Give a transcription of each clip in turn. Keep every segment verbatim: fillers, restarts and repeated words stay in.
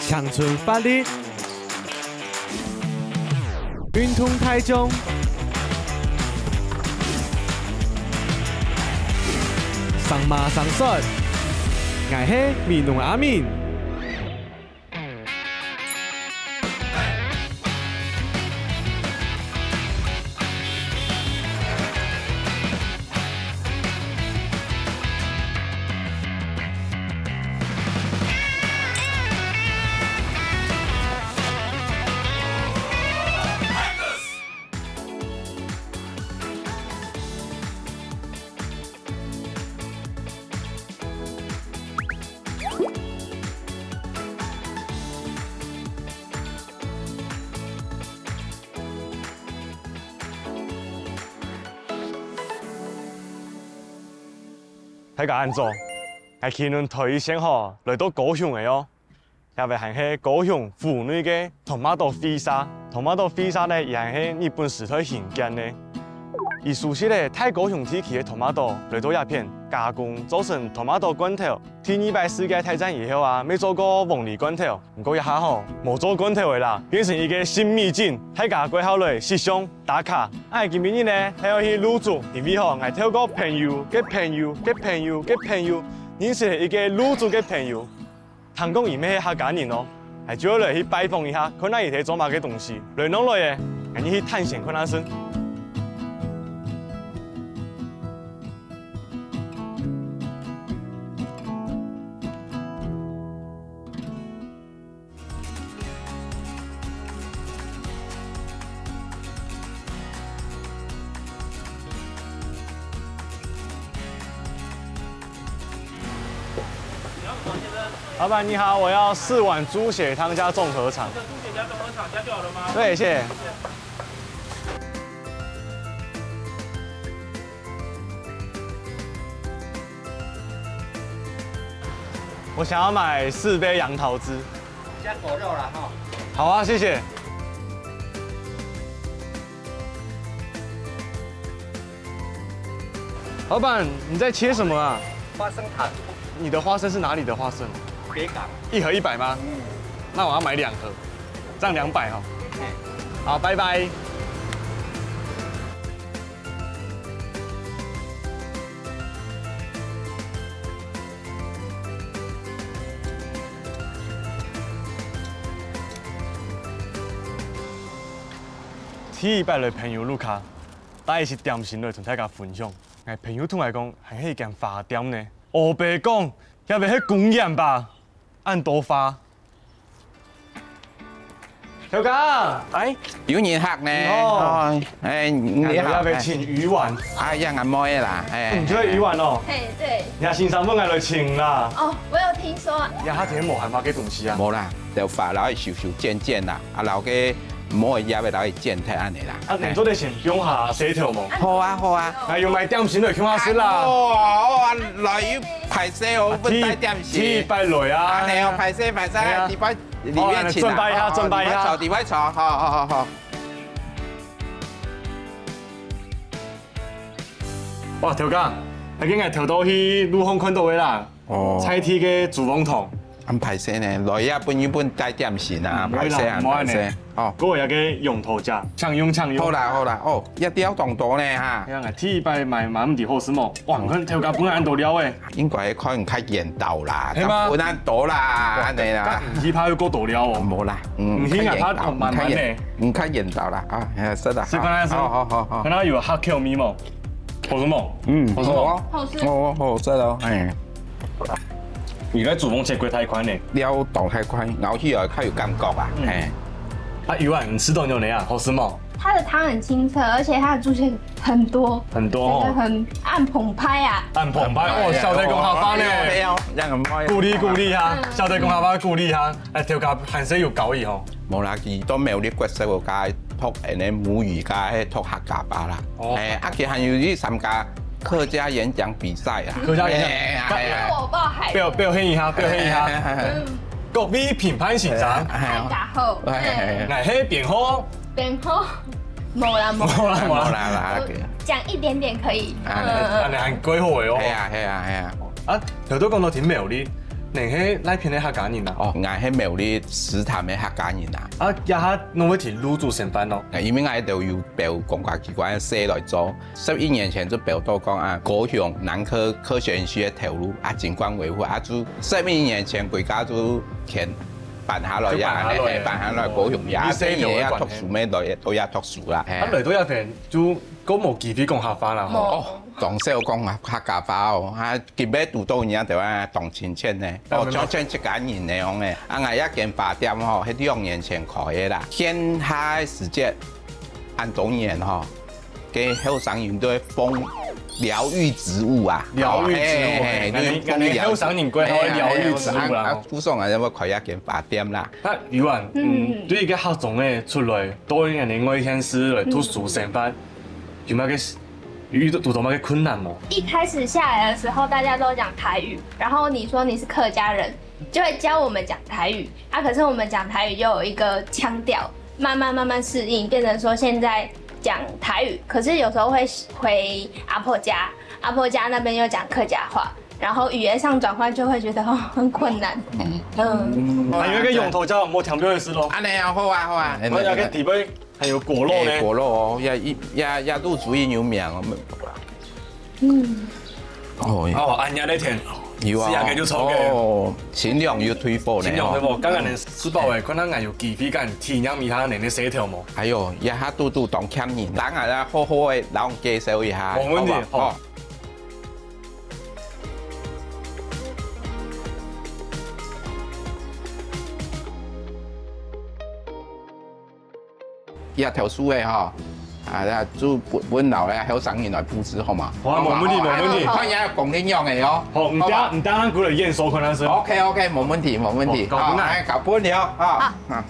青春活力，運動大眾，生馬生帥，𠊎係美濃阿明。 大家恁早，𠊎今日對先吼來到高雄个哦。這位還係高雄府內个tomato會社，tomato會社呢，也還係日本時代興建个。佢收集了大高雄地區个tomato來到這片加工，做成tomato罐頭。 第二擺世界大戰以後啊，乜做過鳳梨罐頭。毋過這下吼，無做罐頭个啦，變成一個新秘境，大家過好來食相、打卡。𠊎今晡日呢，還愛去蘆竹，因為吼，𠊎透過朋友个朋友个朋友个朋友，認識了一個蘆竹个朋友。聽講佢乜係客家人哦，𠊎就愛來去拜訪一下，看下佢在做麼个東西。來，儂來个，𠊎等去探險看下先。 老闆你好，我要四碗豬血湯加綜合腸。豬血加綜合腸加就好了嗎？對，謝謝。 我想要買四杯楊桃汁。加果肉了哈。好啊，謝謝。老闆，你在切什麼啊？花生糖。你的花生是哪裡的花生？北港。一盒一百嗎？嗯。那我要買兩盒，這樣兩百哈。嗯。好，拜拜。 第一擺來朋友屋下，帶一息點心來同大家分享。𠊎朋友同𠊎講，還係一間花店呢。烏白講，該位係公園吧？恁多花。 頭家，哎，有人客呢。你好。哎，哎，你好。𠊎來這位請魚丸。哎呀，𠊎妹啦，哎。你就係魚丸哦？嘿，對。若先生問𠊎來請啦。哦，我有聽說。這下天無閒話个東西啊。無啦，就花摎佢修修剪剪啦，啊，摎个無愛揜个摎佢剪忒恁呢啦。啊，你做得先放下洗頭無？好啊，好啊。還有買點心來共下食啦。哦，哦，啊，來有歹勢哦，啊，分帶點心。第，第一擺來啊。啊，係哦，歹勢，歹勢，哎呀。第一擺 裡面請啊。哦，來，準備一下，哦，準備一下。裡背坐，裡背坐，好，好，好，好。哇，頭家，頭先𠊎偷偷去路項看到个啦，哦。在地个豬王糖。恁歹勢呢，來啊，分一分帶點心啊，嗯，歹勢啊，毋會啦，毋會呢。歹勢。哦。還有該个楊桃汁，請用，請用。好啦，好啦，哦，這兜當多呢哈。哎呀，第一擺買，買毋知好食無？哇，你看頭家分恁多料誒。 應該看較緣投啦，係嗎？分恁多啦，哇，恁呢啦。該毋去怕又過多料哦。無啦，嗯，毋去啊，怕慢慢呢。嗯，較緣投啦，啊，係，是啦。試看看先。好，好，好，好。看下有合口味無？好食無？嗯，好食無？好哦。好食。哦，好食哦，嘿。你个豬王切過大塊呢。料當大塊，咬起來較有感覺啊，嗯。嘿。啊，魚丸，你食到仰呢啊？好食無？ 它的湯很清澈，而且它的豬血很多，很多哦。真的很，恁澎湃啊。恁澎湃哦，曉得講客話呢。哎喲，哎喲，恁澎湃。鼓勵鼓勵哈，嗯。曉得講客話鼓勵哈。哎，頭家還係有教佢吼。無啦，佢都無咧角色，𠊎教佢讀恁呢母語，教佢讀客家話啦。哦。哎，啊，佢還有去參加客家演講比賽啊。客家演講。哎，哎，哎。那我報海。表，表現一下，表現一下。哎，哎，哎，哎。嗯。各位評判先生。哎，哎，哎。大家好。哎，哎，哎。𠊎係編號 編號？無啦，無啦。無啦，無啦，無啦，OK。講一點點可以。啊，恁樣恁樣還幾好个哦。係啊，係啊，係啊。啊，頭拄講到聽苗栗，你係哪片个客家人啊？哦，𠊎係苗栗石潭个客家人啊。啊，這下攏會去蘆洲上班哦。因為𠊎兜有報公家機關个稅來做，十一年前就報到講啊，高雄南科科學園區个頭路啊，景觀維護啊，就十一年前國家就遷搬下來呀，就搬下來。係，搬下來高雄呀，哦，所以也讀書咩，都也讀書啦，係。啊，來到這片就 較無機會講客話啦吼。哦，當少講客家話哦，啊，今晡堵到人家台灣當親切呢，哦，當然啦。像像一家人呢樣呢。啊，𠊎這間花店吼，係兩年前開个啦。現下个時節，恁多人吼，該後生人都會放療癒植物啊。療癒植物，哦，係，係，係，係，就係放療癒。後生人過後會療癒植物啦。係啊，係啊，啊，故所𠊎就會開一間花店啦。那宇婉，嗯，嗯。對一個客庄个出來，到一個外縣市來讀書上班， 有麼个，有遇到，堵到麼个困難無？一開始下來的時候，大家都講台語，然後你說你是客家人，就會教我們講台語啊。可是我們講台語又有一個腔調，慢慢慢慢適應，變成說現在講台語，可是有時候會回阿婆家，阿婆家那邊又講客家話，然後語言上轉換就會覺得，哦，很困難。嗯。嗯。還有一個用途叫無聽表示咯。恁樣啊，好啊，好啊。我有個底背 還有粿肉呢？欸，粿肉哦，也，也，也都主意有名哦。嗯。哦，哦，恁樣个天，有啊。食下个就臭个。哦，心涼又退火呢，心涼退火。哦。剛剛你食飽欸，看到𠊎有機會，敢體驗一下你个舌頭無？哎喲，這下肚肚當欠人，等下好好个，摎你介紹一下，無問題，好不好？好。哦。 這頭樹个吼，啊，就分，分老个後生人來佈置好嘛？好啊，無問題，無問題。看一下講恁樣个哦。好，你等下，好吧。你等下過來驗收看看先。OK，OK，無問題，無問題。好，交分你。好，哎，交分你哦，啊。好。嗯。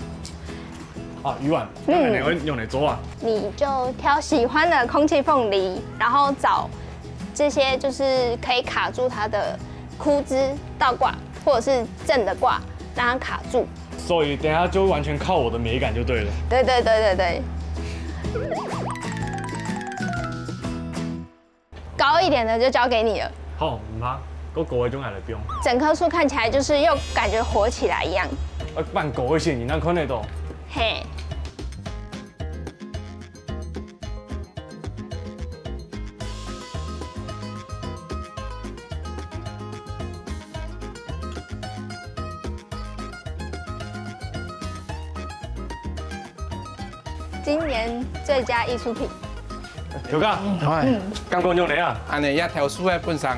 啊，宇婉，嗯。那你會用來做啊？你就挑喜歡的空氣鳳梨，然後找這些就是可以卡住它的枯枝倒掛，或者是正的掛，讓它卡住。 所以等一下就完全靠我的美感就對了。對，對，對，對，對。高一點的就交給你了。好，毋怕，較高个就𠊎來放。整棵樹看起來就是又感覺活起來一樣。呃，恁高个線，你哪看得到？嘿。 今年最佳藝術品。有个，哎。嗯。剛剛用的啊。恁樣，這頭樹个本身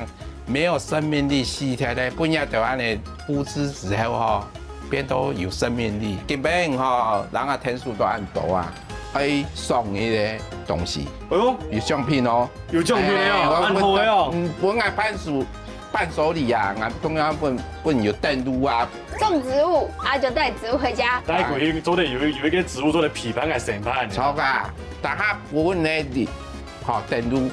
沒有生命力，死忒忒，分這兜恁樣佈置之後吼，變到有生命力。今晡日吼，人啊天數都恁多啊，愛送一個東西。哎喲，有獎品哦。有獎品的哦，哎，恁好的哦。嗯，分𠊎伴手，伴手禮啊，𠊎中央分，分有等路啊。送植物啊，就帶植物回家。來，過去做得有，有一個植物做得陪伴个身份。超啊，大家分你，好，等路，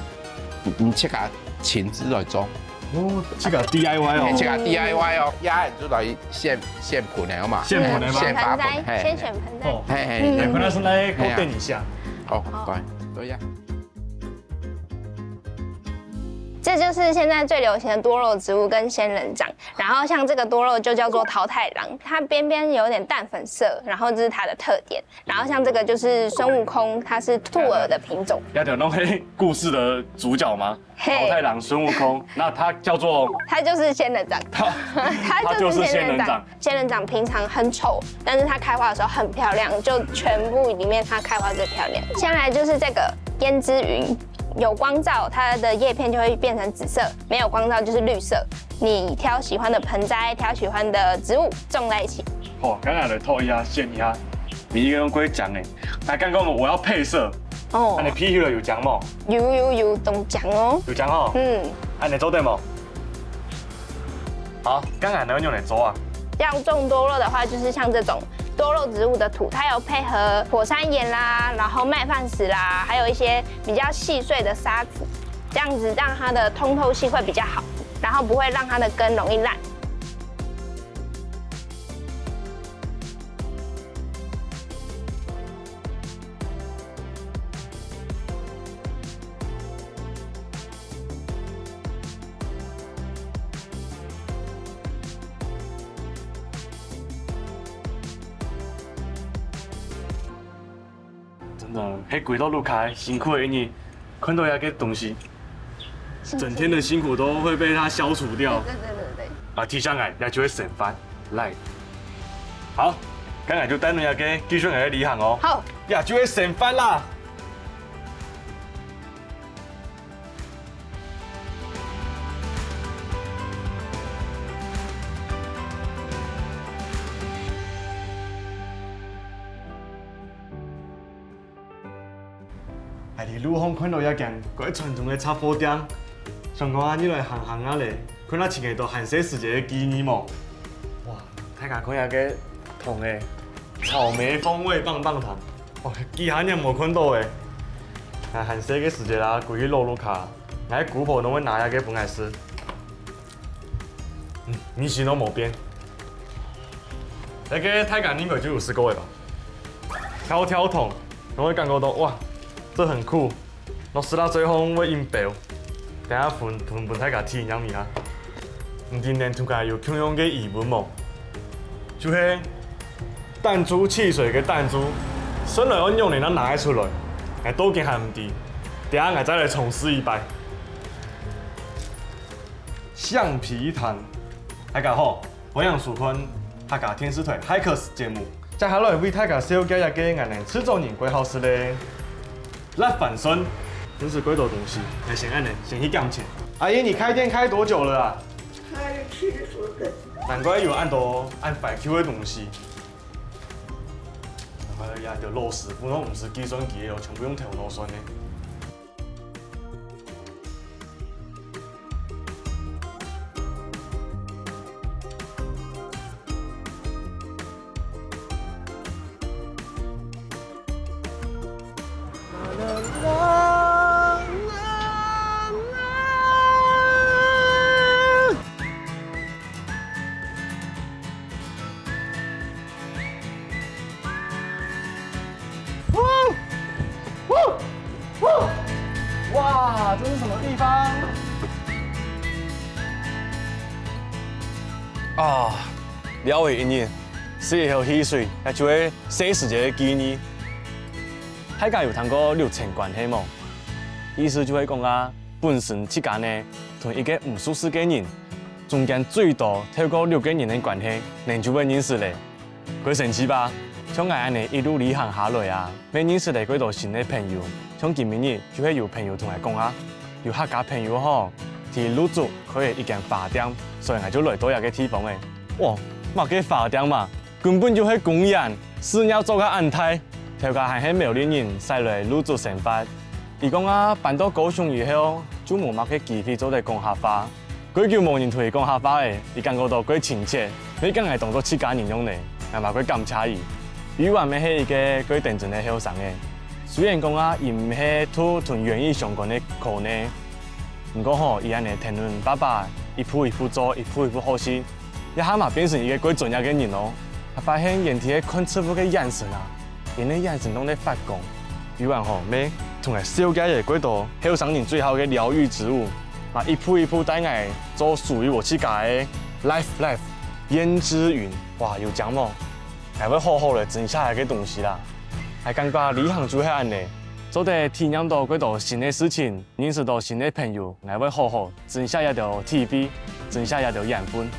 你自家親自來種。 哦，這個D I Y哦。嘿，這個D I Y哦，也就來選，選盆个好嘛？選盆个嗎？選花盆，盆栽，嘿。先選盆栽。哦。嘿，嘿，嗯。嘿，盆栽先來，嘿啊。等一下。哦，好。乖，對呀。这就是现在最流行的多肉植物跟仙人掌。然后像这个多肉就叫做桃太郎，它边边有点淡粉色，然后这是它的特点。然后像这个就是孙悟空，它是兔耳的品种。要讲到黑故事的主角吗？ 嘿。桃太郎孙悟空，那他叫做，他就是仙人掌。他，他就是仙人掌。他就是仙人掌。仙人掌平常很丑，但是它开花的时候很漂亮，就全部里面它开花最漂亮。下来就是这个胭脂云，有光照，它的叶片就会变成紫色；没有光照就是绿色。你挑喜欢的盆栽，挑喜欢的植物种在一起。好，刚刚来套一下，选一下，你一个人过来讲哎，来，刚刚我要配色，哦。那你皮肤有讲吗？有有有，懂讲哦。有讲哦。嗯。啊，你做对吗？好，刚刚呢用来做啊。要种多肉的话，就是像这种多肉植物的土，它有配合火山岩啦，然后麦饭石啦，还有一些比较细碎的沙子，这样子让它的通透性会比较好，然后不会让它的根容易烂。嗯，係歸到屋下辛苦个一日，看到這个東西，整天的辛苦都會被它消除掉。對對對對對。啊，提醒𠊎，這就係生活，來。好，該𠊎就帶你這个繼續𠊎个旅行哦。好。這就係生活啦。 𠊎在路項看到一間蓋傳統个雜貨店，想講啊，入來行行啊咧，看啊尋得到還細時節个記憶無？哇，大家看這个糖欸，草莓風味棒棒糖，哇，幾下年無看到欸。啊，還細个時節啦，歸去老屋下，𠊎姑婆攏會拿這个分𠊎食。 嗯，味緒都無變。這个大家應該就有食過个吧？跳跳糖，你會感覺到，哇，這很酷。落舌罅嘴項會硬飆。等下分，分，分大家體驗一下。毋知𠊎等大家有共樣个疑問無？就係彈珠汽水个彈珠，伸來愛仰仔正拿得出來，𠊎到今還毋知。等下𠊎再來重試一擺。 橡皮糖。大家好，歡迎收看客家電視台Hi Kers節目。接下來為大家紹介一个𠊎等莿族人蓋好食个焫番筍。真係蓋多東西，𠊎先恁仔，先去減錢。阿姨，你開店開多久了啊？開七十年。難怪有恁多恁懷舊个東西。哎呀，這老師傅都毋使計算機个哦，全部用頭腦算个。 哇，这是什么地方？啊，尞一日，食一口汽水，該就係細時節个記憶。大家有聽過六層關係無？意思就係講啊，本身自家呢，同一个毋熟識个人，中間最多透過六个人个關係，人就會認識咧。 蓋神奇吧？像𠊎恁仔一路旅行下來啊，乜認識了蓋多新个朋友。像今晡日就係有朋友同𠊎講啊，有客家朋友吼，在蘆竹開了一間花店，所以𠊎就來到這个地方欸。哇，麼个花店嘛，根本就係公園，事業做甲恁大，頭家還係苗栗人，徙來蘆竹生活。佢講啊，搬到高雄以後，就無麼个機會做得講客話。 蓋久無人同佢講客話欸，佢感覺到蓋親切，乜將𠊎當做自家人樣呢，𠊎嘛蓋感謝佢。佢還乜係一个蓋天真个後生仔。雖然講啊，佢毋係讀同園藝相關个科呢，毋過吼，佢恁仔跈等爸爸一步一步做，一步一步學習，這下嘛變成一个蓋專業个人囉。𠊎發現佢个看植物个眼神啊， 佢个眼神中在發光。有閒吼，乜同𠊎紹介了蓋多後生人最好个療癒植物，嘛一步一步帶𠊎做屬於我自家个life life胭脂雲。哇，有靚無？𠊎會好好來珍惜這个東西啦。𠊎感覺旅行就係恁仔，做得體驗到蓋多新个事情，認識到新个朋友，𠊎會好好珍惜這兜體會，珍惜這兜緣分。